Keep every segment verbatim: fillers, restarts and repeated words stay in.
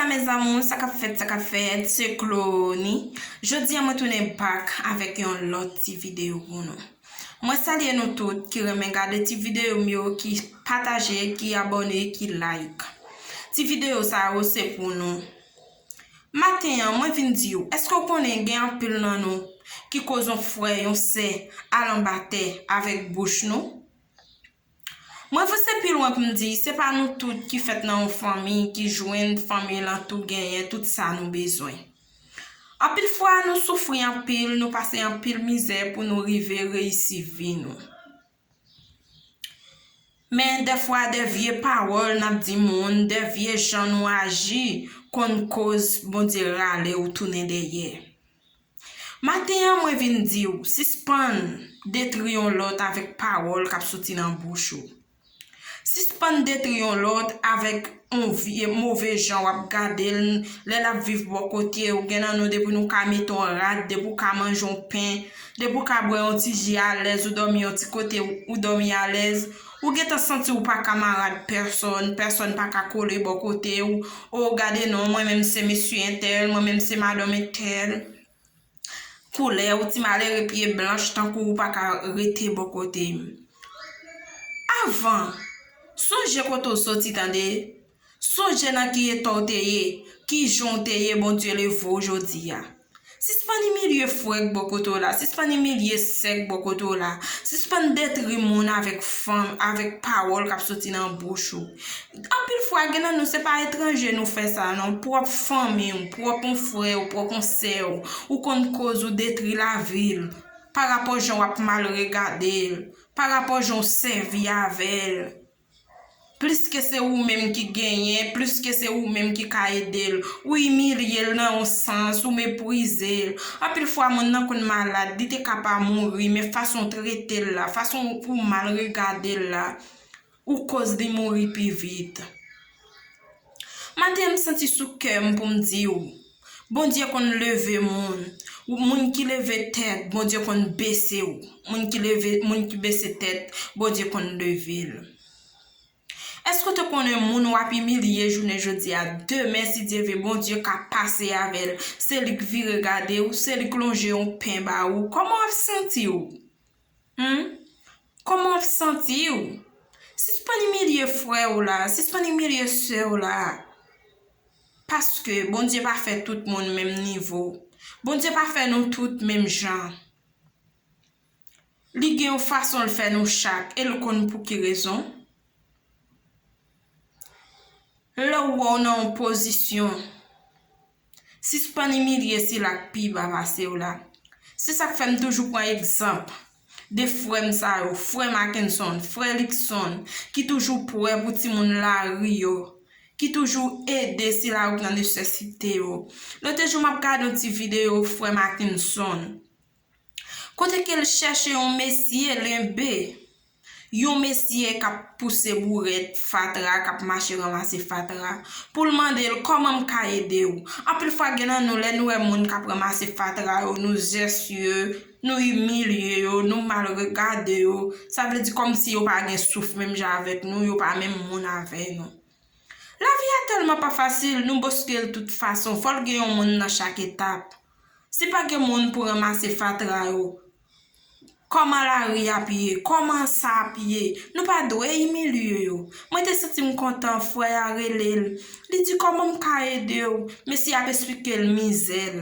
Mes amours, sa k ap fèt, sa k ap fèt, se Clony. Jodi a mwen tounen back avèk yon lòt ti videyo pou nou. Mwen salye nou tout ki renmen gade ti videyo m yo, ki pataje, ki abòne, ki like. Ti videyo sa yo se pou nou. Maten an, mwen vin di w, èske w konnen gen anpil nan nou ki koz yon frè, yon sè al anba tè avèk bouch nou? Mwen vanse pi lwen pou m di, se pa nou tout ki fèt nan yon fanmi ki jwenn fanmi lan tou genyen tout sa nou bezwen. Anpil fwa, nou soufri anpil, nou pase anpil mizè pou nou rive reyisi vi nou. Men dèfwa, de vye pawòl n ap di moun, de vye jan nou aji konn koz Bondye rale w tounen dèyè. Maten an, mwen vin di w, sispann detri yon lòt avèk pawòl k ap soti nan bouch ou. Sispann detri yon lòt avèk yon vye move jan w ap gade l lè l ap viv bò kote w. Gen nan nou, depi nou ka mete yon rad, depi w ka manje yon pen, depi w ka bwè yon ti ji alèz, ou dòmi yon ti kote, ou dòmi alèz, ou gentan santi w pa kamarad pèsòn, pèsòn pa ka kole bò kote w. O, gade non, mwen menm se mesye entèl, mwen menm se madanm entèl. Koulè w, ti malere pye blanch tankou w pa ka rete bò kote m. Avan, sonje kote w soti, tande. Sonje nan ki eta w te ye, ki jan w te ye, Bondye leve w jodi a. Sispann imilye frè k bò kote w la, sispann imilye sè k bò kote w la, sispann detri moun avèk fanm, avèk pawòl k ap soti nan bouch ou. Anpil fwa, gen nan nou, se pa etranje nou fè sa, non. Pwòp fanmi w, pwòp yon frè w, pwòp yon sè w, ou konn koz ou detri lavi l, pa rapò jan w ap mal regade l, pa rapò jan w sèvi avè l. Plis ke se ou menm ki genyen, plis ke se ou menm ki ka ede l, ou imilye l nan yon sans, ou meprize l. Anpil fwa, moun nan konn malad, li te ka pa mouri, men fason w trete l la, fason ou mal regade l la, ou koz li mouri pi vit. Maten an, m santi sou kè m pou m di w, Bondye konn leve moun. Moun ki leve tèt, Bondye konn bese w. Moun ki leve, moun ki bese tèt, Bondye konn leve l. Èske w te konnen moun w ap imilye jounen jodi a, demen, si Dye vle, Bondye ka pase avè l? Se li k vire gade w, se li k lonje yon pen ba ou. Kòman w ap santi w? Hmm? Kòman w ap santi w? Sispann imilye frè w la, sispann imilye sè w la. Paske Bondye pa fè tout moun menm nivo. Bondye pa fè nou tout menm jan. Li gen yon fason l fè nou chak, e l konn pou ki rezon. Lè w wè w nan yon pozisyon, sispann imilye sila k pi ba pase w la. Se sa k fè m toujou pran egzanp de frè m sa yo, frè Mackenson, frè Luckson, ki toujou prè pou timoun lari yo, ki toujou ede sila yo k nan nesesite yo. Lòt jou, m ap gade yon ti videyo frè Mackenson. Kote ke l chèche yon mesye lenbe, yon mesye k ap pouse bourèt fatra, k ap mache ranmase fatra, pou l mande l kòman m ka ede w. Anpil fwa gen nan nou, lè nou wè moun k ap ranmase fatra yo, nou zesye, nou imilye yo, nou mal regade yo. Sa vle di kòmsi yo pa gen souf menm jan avèk nou, yo pa menm moun avè nou. Lavi a tèlman pa fasil, nou boske l tout fason, fò l gen yon moun nan chak etap. Si pa gen moun pou ranmase fatra yo, kòman lari ap ye? Kòman sa ap ye? Nou pa dwe imilye yo. Mwen te santi m kontan, frè a rele l. Li di, "Kòman m ka ede w?" Mesye ap esplike l mizè l.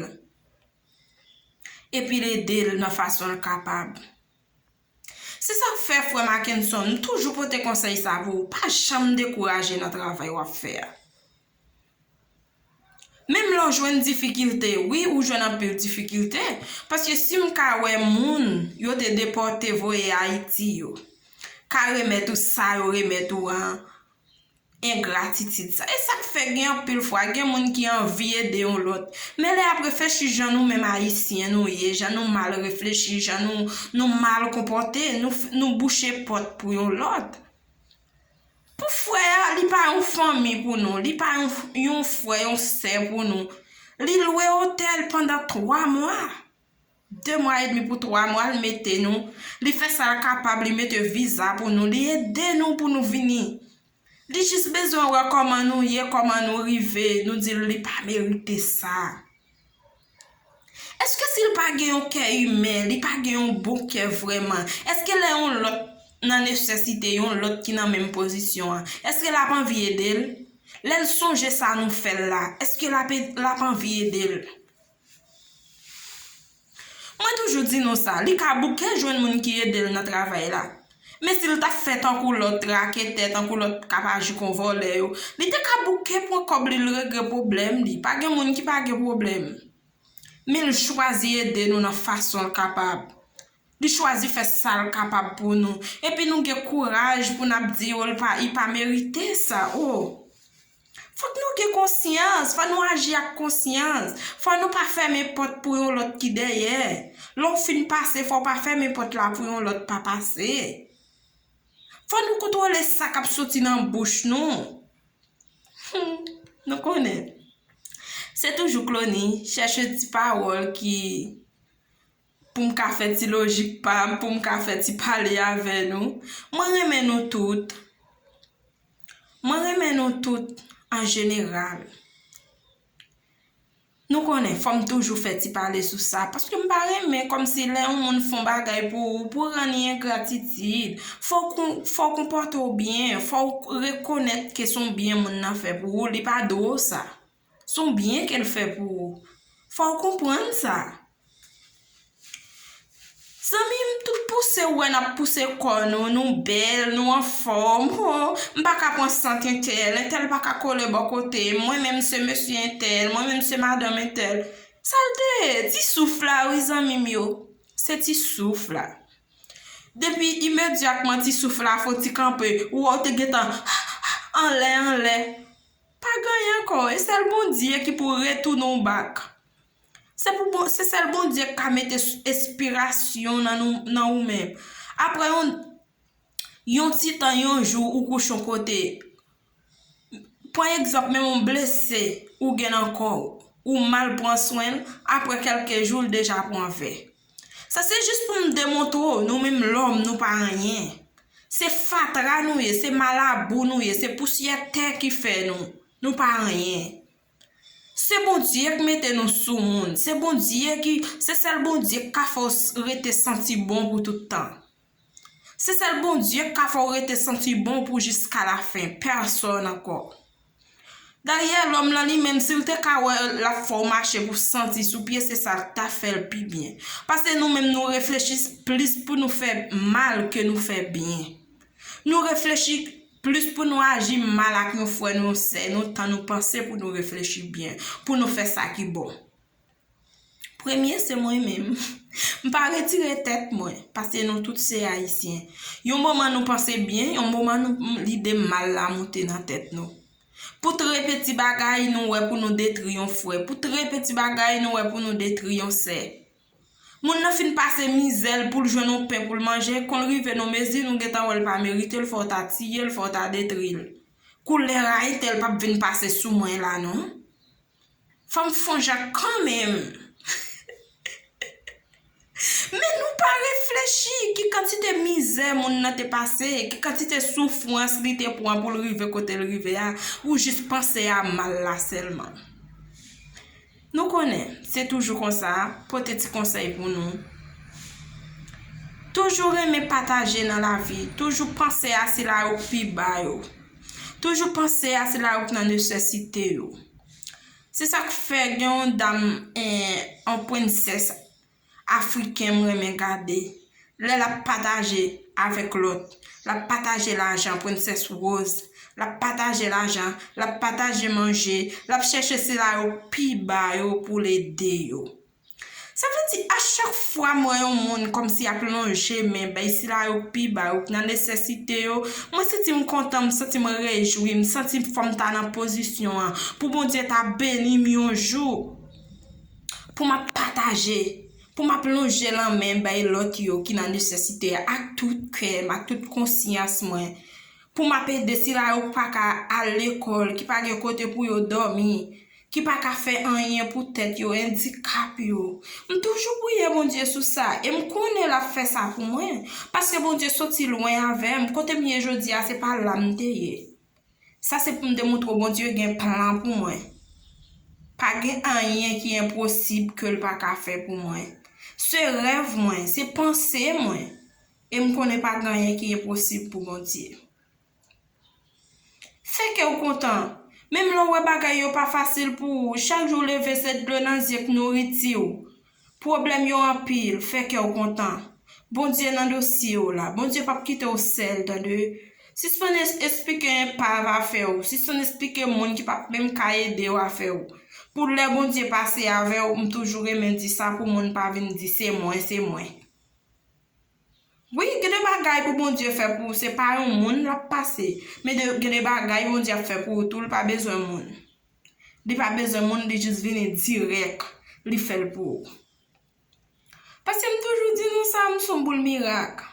Epi l ede l nan fason l kapab. Se sa k fè, frè Mackenson, m toujou pote konsèy sa pou ou, pa janm dekouraje nan travay w ap fè a. Menm lè w jwenn difikilte, wi, ou jwenn anpil difikilte, paske si m ka wè moun yo te depòte voye Ayiti yo ka remèt ou sa yo remèt ou an, engratitid sa. E sa k fè gen anpil fwa, gen moun ki anvi ede yon lòt. Men lè y ap reflechi jan nou menm Ayisyen nou ye, jan nou mal reflechi, jan nou, nou mal konpòte, nou, nou bouche pòt pou yon lòt. Pou frè a, li pa yon fanmi pou nou, li pa yon, yon frè, yon sè pou nou. Li lwe otèl pandan twa mwa. De mwa edmi pou twa mwa, l mete nou. Li fè sa l kapab, li mete viza pou nou, li ede nou pou nou vini. Li jis bezwen wè kòman nou ye, kòman nou rive, nou di l li pa merite sa. Èske si l pa gen yon kè imen, li pa gen yon bon kè vrèman, èske lè yon lòt nan nesesite, yon lòt ki nan menm pozisyon an, èske l ap anvi ede l? Lè l sonje sa nou fè l la, èske l ap, l ap anvi ede l? Mwen toujou di nou sa, li ka bouke jwenn moun ki ede l nan travay la. Men si l t ap fè tankou lòt raketè, tankou lòt k ap aji kon vòlè yo, li te ka bouke pran kòb li, l regle pwoblèm li. Pa gen moun ki pa gen pwoblèm. Men l chwazi ede nou nan fason l kapab. Li chwazi fè sa l kapab pou nou. Epi nou gen kouraj pou n ap di, o, l pa, li pa merite sa. O! Fòk nou gen konsyans, fò nou aji ak konsyans. Fò nou pa fèmen pòt pou yon lòt ki dèyè. Lè w fin pase, fò w pa fèmen pòt la pou yon lòt pa pase. Fò nou kontwole sa k ap soti nan bouch nou. Hmm, nou konnen. Se toujou Clony, chèche ti pawòl ki, pou m ka fè ti lojik pa m, pou m ka fè ti pale avè nou. Mwen renmen nou tout. Mwen renmen nou tout an jeneral. Nou konnen, fò m toujou fè ti pale sou sa, paske m pa renmen kòmsi lè yon moun fè yon bagay pou ou, pou w rann li engratitid. Fò w kon-, fò w konpòte w byen, fò w rekonèt ke se yon byen moun nan fè pou ou, li pa dwe w sa. Se yon byen ke l fè pou ou. Fò w konprann sa. Zanmi m, tout pouse ou wè n ap pouse kò nou, nou bèl, nou anfòm, ho, m pa ka pran sant entèl, entèl pa ka kole bò kote m, mwen menm se mesye entèl, mwen menm se madanm entèl. Sa l te ye, ti souf la wi zanmi m yo, se ti souf la. Depi imedyatman ti souf la fè w ti kanpe, ou wè w te gentan anlè, anlè. Pa gen anyen ankò, e sèl Bondye ki pou retounen w back. Se pou Bon-, se sèl Bondye k ka mete s-, enspirasyon nan nou, nan ou menm. Apre yon, yon ti tan, yon jou, ou kouche yon kote. Pran egzanp, menm yon blese ou gen nan kò w, ou mal pran swen l, apre kèlke jou, l deja pran vè. Sa se jis pou m demontre w, nou menm lòm, nou pa anyen. Se fatra nou ye, se malabou nou ye, se pousyè tè ki fè nou. Nou pa anyen. Se Bondye k mete nou sou moun. Se Bondye ki, se sèl Bondye k ka fè w s-, rete santi bon pou tout tan. Se sèl Bondye k ka fè w rete santi bon pou jiska lafen. Pèsòn ankò. Dayè, lòm lan li menm, si l te ka wè l ap fè w mache pou santi sou pye, se sa l ta fè l pi byen. Paske nou menm, nou reflechi plis pou nou fè mal ke nou fè byen. Nou reflechi plis pou nou aji mal ak yon frè nou, yon sè nou, tan nou panse pou nou reflechi byen, pou nou fè sa ki bon. Premye, se mwen menm. M pa retire tèt mwen, paske nou tout se Ayisyen. Yon moman nou panse byen, yon moman nou, lide mal la moute nan tèt nou. Pou trè peti bagay, nou wè pou nou detri yon frè. Pou trè peti bagay, nou wè pou nou detri yon sè. Moun nan fin pase mizè l pou l jwenn yon pen pou l manje, kon l rive nan mezi, nou gentan wè l pa merite l, fò w ta tiye l, fò w ta detri l. Koulè rayi tèl p ap vin pase sou mwen la, non. Fò m fè yon jan kanmenm. Men nou pa reflechi ki kantite mizè moun nan te pase, ki kantite soufrans li te pran pou l rive kote l rive a, ou jis panse a mal la sèlman. Nou konnen, se toujou konsa, pote ti konsèy pou nou. Toujou renmen pataje nan lavi, toujou panse a sila yo k pi ba yo. Toujou panse a sila yo k nan nesesite yo. Se sa k fè gen yon dam, en, yon prensès afriken m renmen gade. Lè l ap pataje avèk lòt, l ap pataje lajan, Prensès Rose, l ap pataje lajan, l ap pataje manje, l ap chèche sila yo k pi ba yo pou l ede yo. Sa vle di, a chak fwa m wè yon moun kòmsi ap lonje men bay sila yo k pi ba yo, k nan nesesite yo, mwen santi m kontan, m santi m rejwi, m santi fò m ta nan pozisyon an, pou Bondye ta beni m yon jou, pou m ap pataje, pou m ap lonje lanmen bay lòt yo ki nan nesesite a, ak tout kè m, ak tout konsyans mwen, pou m ap ede sila yo k pa ka al lekòl, ki pa gen kote pou yo dòmi, ki pa ka fè anyen pou tèt yo, endikap yo. M toujou priye Bondye sou sa, e m konnen l ap fè sa pou mwen, paske Bondye soti lwen avè m, kote m ye jodi a, se pa la m te ye. Sa se pou m te montre w Bondye gen plan pou mwen. Pa gen anyen ki enposib ke l pa ka fè pou mwen. Se rèv mwen, se panse mwen. E m konnen pa gen anyen ki enposib pou Bondye. Fè kè w kontan. Menm lè w wè bagay yo pa fasil pou ou, chak jou w leve se dlo nan zye k nouriti w. Pwoblèm yo anpil, fè kè w kontan. Bondye nan dosye w la. Bondye p ap kite w sèl, tande. Sispann es- esplike enpav afè w. Sispann esplike moun ki p ap menm ka ede w afè w. Pou lè Bondye pase avè w, m toujou renmen di sa pou moun pa vin di se mwen, se mwen. Wi, gen de bagay pou Bondye fè pou ou, se pa yon moun l ap pase. Men de, gen de bagay Bondye ap fè pou ou tou, l pa bezwen moun. Li pa bezwen moun, li jis vini dirèk, li fè l pou ou. Paske m toujou di nou sa, m se yon boul mirak.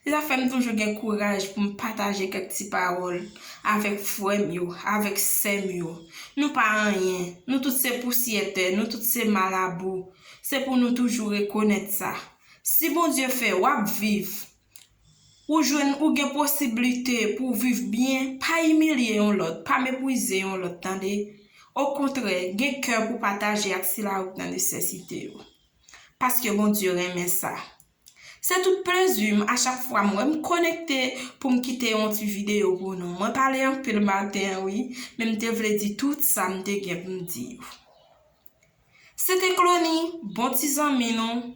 Se sa fè m toujou gen kouraj pou m pataje kèk ti pawòl avèk frè m yo, avèk sè m yo. Nou pa anyen, nou tout se pousyè tè, nou tout se malabou. Se pou nou toujou rekonèt sa. Si Bondye fè w ap viv, ou jwenn, ou gen posiblite pou w viv byen, pa imilye yon lòt, pa meprize yon lòt, tande. Okontrè, gen kè pou pataje ak sila yo k nan nesesite yo. Paske Bondye renmen sa. Se tout plezi m a chak fwa m wè m konekte pou m kite yon ti videyo pou nou. Mwen pale anpil maten an, wi, men m te vle di tout sa m te gen pou m di yo. Se te Clony, bon ti zanmi nou.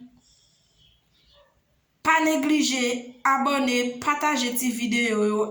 Pa neglije abòne, pataje ti videyo yo.